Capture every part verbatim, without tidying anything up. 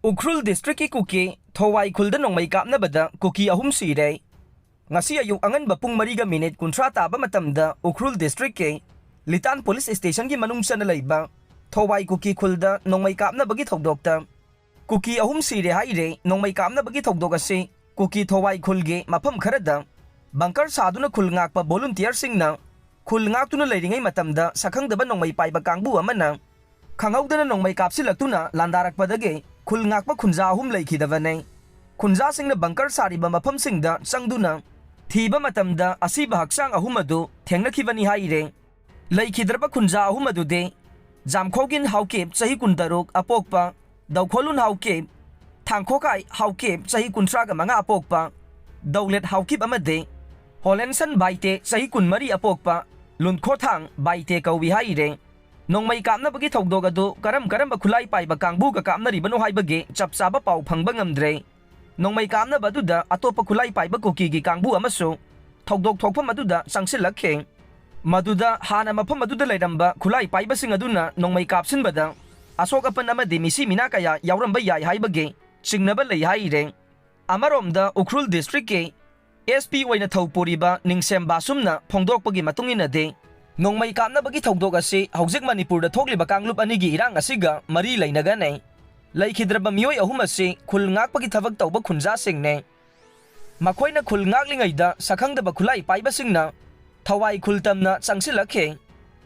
ꯎꯈ꯭ꯔꯨꯜ ꯗꯤꯁꯇ꯭ꯔꯤꯛꯀꯤ ꯀꯨꯀꯤ ꯊꯣꯋꯥꯏ ꯈꯨꯜꯗ ꯅꯣꯡꯃꯩ ꯀꯥꯞꯅꯕꯗ ꯀꯨꯀꯤ ꯑꯍꯨꯝ ꯁꯤꯔꯦ꯫ ꯉꯁꯤ ꯑꯌꯨꯛ ꯑꯉꯟꯕ ꯄꯨꯡ ꯃꯔꯤꯒ ꯃꯤꯅꯤꯠ ꯀꯨꯟꯊ꯭ꯔꯥ ꯇꯥꯕ ꯃꯇꯝꯗ ꯎꯈ꯭ꯔꯨꯜ ꯗꯤꯁꯇ꯭ꯔꯤꯛꯀꯤ ꯂꯤꯇꯥꯟ ꯄꯨꯂꯤꯁ ꯁ꯭ꯇꯦꯁꯟꯒꯤ ꯃꯅꯨꯡ ꯆꯟꯅ ꯂꯩꯕ ꯊꯣꯋꯥꯏ ꯀꯨꯀꯤ ꯈꯨꯜꯗ ꯅꯣꯡꯃꯩ ꯀꯥꯞꯅꯕꯒꯤ ꯊꯧꯗꯣꯛꯇ ꯀꯨꯀꯤ ꯑꯍꯨꯝ ꯁꯤꯔꯦ ꯍꯥꯏꯔꯦ꯫ ꯅꯣꯡꯃꯩ ꯀꯥꯞꯅꯕꯒꯤ ꯊꯧꯗꯣꯛ ꯑꯁꯤ ꯀꯨꯀꯤ ꯊꯣꯋꯥꯏ ꯈꯨꯜꯒꯤ ꯃꯐꯝ ꯈꯔꯗ ꯕꯪꯀꯔ ꯁꯥꯗꯨꯅ ꯈꯨꯜ ꯉꯥꯛꯄ ꯚꯣꯂꯨꯟꯇꯤꯌꯔꯁꯤꯡꯅ ꯈꯨꯜ ꯉꯥꯛꯇꯨꯅ ꯂꯩꯔꯤꯉꯩ ꯃꯇꯝꯗ ꯁꯛꯈꯪꯗꯕ ꯅꯣꯡꯃꯩ ꯄꯥꯏꯕ ꯀꯥꯡꯕꯨ ꯑꯃꯅ ꯈꯪꯍꯧꯗꯅ ꯅꯣꯡꯃꯩ ꯀꯥꯞꯁꯤꯜꯂꯛꯇꯨꯅ ꯂꯥꯟꯗꯥꯔꯛꯄꯗꯒꯤ ꯈꯨꯜ ꯉꯥꯛꯄ ꯈꯨꯟꯖꯥ ꯑꯍꯨꯝ ꯂꯩꯈꯤꯗꯕꯅꯤ꯫ ꯈꯨꯟꯖꯥꯁꯤꯡꯅ ꯕꯪꯀꯔ ꯁꯥꯔꯤꯕ ꯃꯐꯝꯁꯤꯡꯗ ꯆꯪꯗꯨꯅ ꯊꯤꯕ ꯃꯇꯝꯗ ꯑꯁꯤꯕ ꯍꯛꯆꯥꯡ ꯑꯍꯨꯝ ꯑꯗꯨ ꯊꯦꯡꯅꯈꯤꯕꯅꯤ ꯍꯥꯏꯔꯦ꯫ ꯂꯩꯈꯤꯗ꯭ꯔꯕ ꯈꯨꯟꯖꯥ ꯑꯍꯨꯝ ꯑꯗꯨꯗꯤ ꯖꯥꯝꯈꯣꯒꯤꯟ ꯍꯥꯎꯀꯤꯞ, ꯆꯍꯤ ꯀꯨꯟꯇꯔꯨꯛ, ꯑꯄꯣꯛꯄ ꯗꯧꯈꯣꯂꯨꯟ ꯍꯥꯎꯀꯤꯞ, ꯊꯥꯡꯈꯣꯀꯥꯏ ꯍꯥꯎꯀꯤꯞ, ꯆꯍꯤ ꯀꯨꯟꯊ꯭ꯔꯥꯒ ꯃꯉꯥ, ꯑꯄꯣꯛꯄ ꯗꯧꯂꯦꯠ ꯍꯥꯎꯀꯤꯞ, ꯑꯃꯗꯤ ꯍꯣꯂꯦꯟꯁꯟ ꯕꯥꯏꯇꯦ, ꯆꯍꯤ ꯀꯨꯟꯃꯔꯤ, ꯑꯄꯣꯛꯄ ꯂꯨꯟꯈꯣꯊꯥꯡ ꯕꯥꯏꯇꯦ ꯀꯧꯏ ꯍꯥꯏꯔꯦ꯫ ꯅꯣꯡꯃꯩ ꯀꯥꯞꯅꯕꯒꯤ ꯊꯧꯗꯣꯛ ꯑꯗꯨ ꯀꯔꯝ ꯀꯔꯝꯕ ꯈꯨꯠꯂꯥꯏ ꯄꯥꯏꯕ ꯀꯥꯡꯕꯨꯒ ꯀꯥꯞꯅꯔꯤꯕꯅꯣ ꯍꯥꯏꯕꯒꯤ ꯆꯞ ꯆꯥꯕ ꯄꯥꯎ ꯐꯪꯕ ꯉꯝꯗ꯭ꯔꯦ꯫ ꯅꯣꯡꯃꯩ ꯀꯥꯞꯅꯕ ꯑꯗꯨꯗ ꯑꯇꯣꯞꯄ ꯈꯨꯠꯂꯥꯏ ꯄꯥꯏꯕ ꯀꯨꯀꯤꯒꯤ ꯀꯥꯡꯕꯨ ꯑꯃꯁꯨ ꯊꯧꯗꯣꯛ ꯊꯣꯛꯐꯝ ꯑꯗꯨꯗ ꯆꯪꯁꯤꯜꯂꯛꯈꯤ꯫ ꯃꯗꯨꯗ ꯍꯥꯟꯅ ꯃꯐꯝ ꯑꯗꯨꯗ ꯂꯩꯔꯝꯕ ꯈꯨꯠꯂꯥꯏ ꯄꯥꯏꯕꯁꯤꯡ ꯑꯗꯨꯅ ꯅꯣꯡꯃꯩ ꯀꯥꯞꯁꯤꯟꯕꯗ ꯑꯁꯣꯛ ꯑꯄꯟ ꯑꯃꯗꯤ ꯃꯤꯁꯤ ꯃꯤꯅꯥ ꯀꯌꯥ ꯌꯥꯎꯔꯝꯕ ꯌꯥꯏ ꯍꯥꯏꯕꯒꯤ ꯆꯤꯡꯅꯕ ꯂꯩ ꯍꯥꯏꯔꯦ꯫ ꯑꯃꯔꯣꯝꯗ ꯎꯈ꯭ꯔꯨꯜ ꯗꯤꯁꯇ꯭ꯔꯤꯛꯀꯤ ꯑꯦꯁ ꯄꯤ ꯑꯣꯏꯅ ꯊꯧ ꯄꯨꯔꯤꯕ ꯅꯤꯡꯁꯦꯝ ꯕꯥꯁꯨꯝꯅ ꯐꯣꯡꯗꯣꯛꯄꯒꯤ ꯃꯇꯨꯡ ꯏꯟꯅꯗꯤ, ꯅꯣꯡꯃꯩ ꯀꯥꯞꯅꯕꯒꯤ ꯊꯧꯗꯣꯛ ꯑꯁꯤ ꯍꯧꯖꯤꯛ ꯃꯅꯤꯄꯨꯔꯗ ꯊꯣꯛꯂꯤꯕ ꯀꯥꯡꯂꯨꯞ ꯑꯅꯤꯒꯤ ꯏꯔꯥꯡ ꯑꯁꯤꯒ ꯃꯔꯤ ꯂꯩꯅꯒꯅꯤ꯫ ꯂꯩꯈꯤꯗ꯭ꯔꯕ ꯃꯤꯑꯣꯏ ꯑꯍꯨꯝ ꯑꯁꯤ ꯈꯨꯜ ꯉꯥꯛꯄꯒꯤ ꯊꯕꯛ ꯇꯧꯕ ꯈꯨꯟꯖꯥꯁꯤꯡꯅꯤ꯫ ꯃꯈꯣꯏꯅ ꯈꯨꯜ ꯉꯥꯛꯂꯤꯉꯩꯗ ꯁꯛꯈꯪꯗꯕ ꯈꯨꯠꯂꯥꯏ ꯄꯥꯏꯕꯁꯤꯡꯅ ꯊꯋꯥꯏ ꯈꯨꯜ ꯇꯝꯅ ꯆꯪꯁꯤꯜꯂꯛꯈꯤ꯫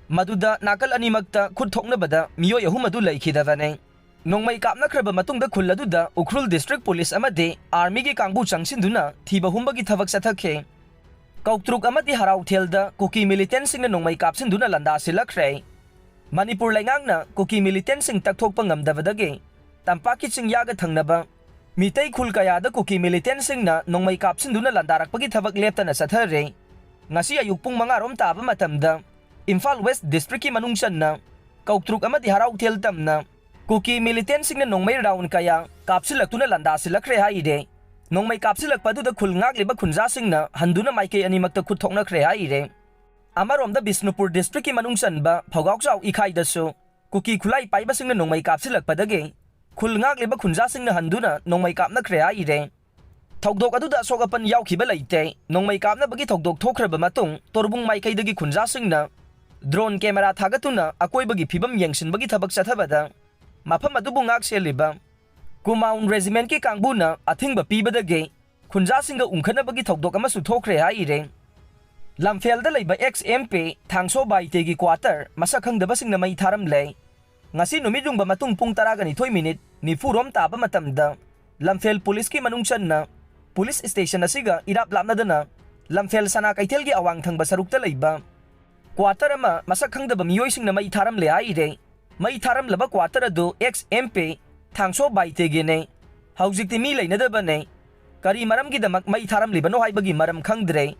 ꯃꯗꯨꯗ ꯅꯥꯀꯜ ꯑꯅꯤꯃꯛꯇ ꯈꯨꯠ ꯊꯣꯛꯅꯕꯗ ꯃꯤꯑꯣꯏ ꯑꯍꯨꯝ ꯑꯗꯨ ꯂꯩꯈꯤꯗꯕꯅꯤ꯫ ꯅꯣꯡꯃꯩ ꯀꯥꯞꯅꯈ꯭ꯔꯕ ꯃꯇꯨꯡꯗ ꯈꯨꯜ ꯑꯗꯨꯗ ꯎꯈ꯭ꯔꯨꯜ ꯗꯤꯁꯇ꯭ꯔꯤꯛ ꯄꯨꯂꯤꯁ ꯑꯃꯗꯤ ꯑꯥꯔꯃꯤꯒꯤ ꯀꯥꯡꯕꯨ ꯆꯪꯁꯤꯟꯗꯨꯅ ꯊꯤꯕ ꯍꯨꯝꯕꯒꯤ ꯊꯕꯛ ꯆꯠꯊꯈꯤ꯫ ꯀꯧꯇ꯭ꯔꯨꯛ ꯑꯃꯗꯤ ꯍꯔꯥꯎꯊꯦꯜꯗ ꯀꯨꯀꯤ ꯃꯤꯂꯤꯇꯦꯟꯁꯤꯡꯅ ꯅꯣꯡꯃꯩ ꯀꯥꯞꯁꯤꯟꯗꯨꯅ ꯂꯥꯟꯗꯥꯁꯤꯜꯂꯛꯈ꯭ꯔꯦ꯫ ꯃꯅꯤꯄꯨꯔ ꯂꯩꯉꯥꯛꯅ ꯀꯨꯀꯤ ꯃꯤꯂꯤꯇꯦꯟꯁꯤꯡ ꯇꯛꯊꯣꯛꯄ ꯉꯝꯗꯕꯗꯒꯤ ꯇꯝꯄꯥꯛꯀꯤ ꯆꯤꯡꯌꯥꯒ ꯊꯪꯅꯕ ꯃꯤꯇꯩ ꯈꯨꯜ ꯀꯌꯥꯗ ꯀꯨꯀꯤ ꯃꯤꯂꯤꯇꯦꯟꯁꯤꯡꯅ ꯅꯣꯡꯃꯩ ꯀꯥꯞꯁꯤꯟꯗꯨꯅ ꯂꯥꯟꯗꯥꯔꯛꯄꯒꯤ ꯊꯕꯛ ꯂꯦꯞꯇꯅ ꯆꯠꯊꯔꯦ꯫ ꯉꯁꯤ ꯑꯌꯨꯛ ꯄꯨꯡ ꯃꯉꯥ ꯔꯣꯝ ꯇꯥꯕ ꯃꯇꯝꯗ ꯏꯝꯐꯥꯜ ꯋꯦꯁ ꯗꯤꯁꯇ꯭ꯔꯤꯛꯀꯤ ꯃꯅꯨꯡ ꯆꯟꯅ ꯀꯧꯇ꯭ꯔꯨꯛ ꯑꯃꯗꯤ ꯍꯔꯥꯎꯊꯦꯜ ꯇꯝꯅ ꯀꯨꯀꯤ ꯃꯤꯂꯤꯇꯦꯟꯁꯤꯡꯅ ꯅꯣꯡꯃꯩ ꯔꯥꯎꯟ ꯀꯌꯥ ꯀꯥꯞꯁꯤꯜꯂꯛꯇꯨꯅ ꯂꯥꯟꯗꯥꯁꯤꯜꯂꯛꯈ꯭ꯔꯦ ꯍꯥꯏꯔꯦ꯫ ꯅꯣꯡꯃꯩ ꯀꯥꯞꯁꯤꯜꯂꯛꯄ ꯑꯗꯨꯗ ꯈꯨꯜ ꯉꯥꯛꯂꯤꯕ ꯈꯨꯟꯖꯥꯁꯤꯡꯅ ꯍꯟꯗꯨꯅ ꯃꯥꯏꯀꯩ ꯑꯅꯤꯃꯛꯇ ꯈꯨꯠ ꯊꯣꯛꯅꯈ꯭ꯔꯦ ꯍꯥꯏꯔꯦ꯫ ꯑꯃꯔꯣꯝꯗ ꯕꯤꯁꯅꯨꯄꯨꯔ ꯗꯤꯁꯇ꯭ꯔꯤꯛꯀꯤ ꯃꯅꯨꯡ ꯆꯟꯕ ꯐꯧꯒꯥꯎꯆꯥꯎ ꯏꯈꯥꯏꯗꯁꯨ ꯀꯨꯀꯤ ꯈꯨꯠꯂꯥꯏ ꯄꯥꯏꯕꯁꯤꯡꯅ ꯅꯣꯡꯃꯩ ꯀꯥꯞꯁꯤꯜꯂꯛꯄꯗꯒꯤ ꯈꯨꯜ ꯉꯥꯛꯂꯤꯕ ꯈꯨꯟꯖꯥꯁꯤꯡꯅ ꯍꯟꯗꯨꯅ ꯅꯣꯡꯃꯩ ꯀꯥꯞꯅꯈ꯭ꯔꯦ ꯍꯥꯏꯔꯦ꯫ ꯊꯧꯗꯣꯛ ꯑꯗꯨꯗ ꯑꯁꯣꯛ ꯑꯄꯟ ꯌꯥꯎꯈꯤꯕ ꯂꯩꯇꯦ꯫ ꯅꯣꯡꯃꯩ ꯀꯥꯞꯅꯕꯒꯤ ꯊꯧꯗꯣꯛ ꯊꯣꯛꯈ꯭ꯔꯕ ꯃꯇꯨꯡ, ꯇꯣꯔꯕꯨꯡ ꯃꯥꯏꯀꯩꯗꯒꯤ ꯈꯨꯟꯖꯥꯁꯤꯡꯅ drone camera ꯊꯥꯒꯠꯇꯨꯅ ꯑꯀꯣꯏꯕꯒꯤ ꯐꯤꯕꯝ ꯌꯦꯡꯁꯤꯟꯕꯒꯤ ꯊꯕꯛ ꯆꯠꯊꯕꯗ, ꯃꯐꯝ ꯑꯗꯨꯕꯨ ꯉꯥꯛ ꯁꯦꯜꯂꯤꯕ Kumaon Regiment ꯀꯤ ꯀꯥꯡꯕꯨꯅ ꯑꯊꯤꯡꯕ ꯄꯤꯕꯗꯒꯤ ꯈꯨꯟꯖꯥꯁꯤꯡꯒ ꯎꯪꯈꯠꯅꯕꯒꯤ ꯊꯧꯗꯣꯛ ꯑꯃꯁꯨ ꯊꯣꯛꯈ꯭ꯔꯦ ꯍꯥꯏꯔꯦ꯫ ꯂꯝꯐꯦꯜꯗ ꯂꯩꯕ ex M P ꯊꯥꯡꯁꯣ ꯕꯥꯏꯇꯦꯒꯤ quarter ꯃꯁꯛ ꯈꯪꯗꯕꯁꯤꯡꯅ ꯃꯩ ꯊꯥꯔꯝꯂꯦ꯫ ꯉꯁꯤ ꯅꯨꯃꯤꯠ ꯌꯨꯡꯕ ꯃꯇꯨꯡ ꯄꯨꯡ ꯇꯔꯥꯒ ꯅꯤꯊꯣꯏ ꯃꯤꯅꯤꯠ ꯅꯤꯐꯨ ꯔꯣꯝ ꯇꯥꯕ ꯃꯇꯝꯗ, ꯂꯝꯐꯦꯜ ꯄꯨꯂꯤꯁꯀꯤ ꯃꯅꯨꯡ ꯆꯟꯅ ꯄꯨꯂꯤꯁ ꯁ꯭ꯇꯦꯁꯟ ꯑꯁꯤꯒ ꯏꯔꯥꯞ ꯂꯥꯞꯅꯗꯅ, ꯂꯝꯐꯦꯜ ꯁꯅꯥ ꯀꯩꯊꯦꯜꯒꯤ ꯑꯋꯥꯡ ꯊꯪꯕ ꯁꯔꯨꯛꯇ ꯂꯩꯕ quarter ꯑꯃ ꯃꯁꯛ ꯈꯪꯗꯕ ꯃꯤꯑꯣꯏꯁꯤꯡꯅ ꯃꯩ ꯊꯥꯔꯝꯂꯦ ꯍꯥꯏꯔꯦ꯫ ꯃꯩ ꯊꯥꯔꯝꯂꯕ quarter ꯑꯗꯨ ex M P ꯊꯥꯡꯁꯣ ꯕꯥꯏꯇꯦꯒꯤꯅꯦ꯫ ꯍꯧꯖꯤꯛꯇꯤ ꯃꯤ ꯂꯩꯅꯗꯕꯅꯦ꯫ ꯀꯔꯤ ꯃꯔꯝꯒꯤꯗꯃꯛ ꯃꯩ ꯊꯥꯔꯝꯂꯤꯕꯅꯣ ꯍꯥꯏꯕꯒꯤ ꯃꯔꯝ ꯈꯪꯗ꯭ꯔꯦ꯫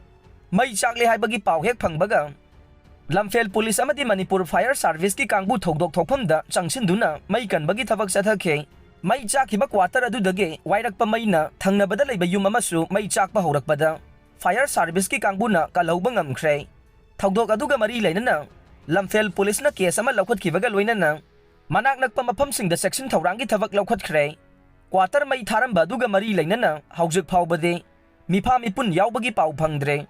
ꯃꯩ ꯆꯥꯛꯂꯦ ꯍꯥꯏꯕꯒꯤ ꯄꯥꯎ ꯍꯦꯛ ꯐꯪꯕꯒ, ꯂꯝꯐꯦꯜ ꯄꯨꯂꯤꯁ ꯑꯃꯗꯤ ꯃꯅꯤꯄꯨꯔ Fire Service ꯀꯤ ꯀꯥꯡꯕꯨ ꯊꯧꯗꯣꯛ ꯊꯣꯛꯐꯝꯗ ꯆꯪꯁꯤꯟꯗꯨꯅ ꯃꯩ ꯀꯟꯕꯒꯤ ꯊꯕꯛ ꯆꯠꯊꯈꯤ꯫ ꯃꯩ ꯆꯥꯛꯈꯤꯕ quarter ꯑꯗꯨꯗꯒꯤ ꯋꯥꯏꯔꯛꯄ ꯃꯩꯅ ꯊꯪꯅꯕꯗ ꯂꯩꯕ ꯌꯨꯝ ꯑꯃꯁꯨ ꯃꯩ ꯆꯥꯛꯄ ꯍꯧꯔꯛꯄꯗ, Fire Service ꯀꯤ ꯀꯥꯡꯕꯨꯅ ꯀꯜꯍꯧꯕ ꯉꯝꯈ꯭ꯔꯦ꯫ ꯊꯧꯗꯣꯛ ꯑꯗꯨꯒ ꯃꯔꯤ ꯂꯩꯅꯅ ꯂꯝꯐꯦꯜ ꯄꯨꯂꯤꯁꯅ case ꯑꯃ ꯂꯧꯈꯠꯈꯤꯕꯒ ꯂꯣꯏꯅꯅ ꯃꯅꯥꯛ ꯅꯛꯄ ꯃꯐꯝꯁꯤꯡꯗ ꯆꯦꯛꯁꯤꯟ ꯊꯧꯔꯥꯡꯒꯤ ꯊꯕꯛ ꯂꯧꯈꯠꯈ꯭ꯔꯦ꯫ Quarter ꯃꯩ ꯊꯥꯔꯝꯕ ꯑꯗꯨꯒ ꯃꯔꯤ ꯂꯩꯅꯅ ꯍꯧꯖꯤꯛ ꯐꯥꯎꯕꯗꯤ ꯃꯤꯐꯥ ꯃꯤꯄꯨꯟ ꯌꯥꯎꯕꯒꯤ ꯄꯥꯎ ꯐꯪꯗ꯭ꯔꯦ꯫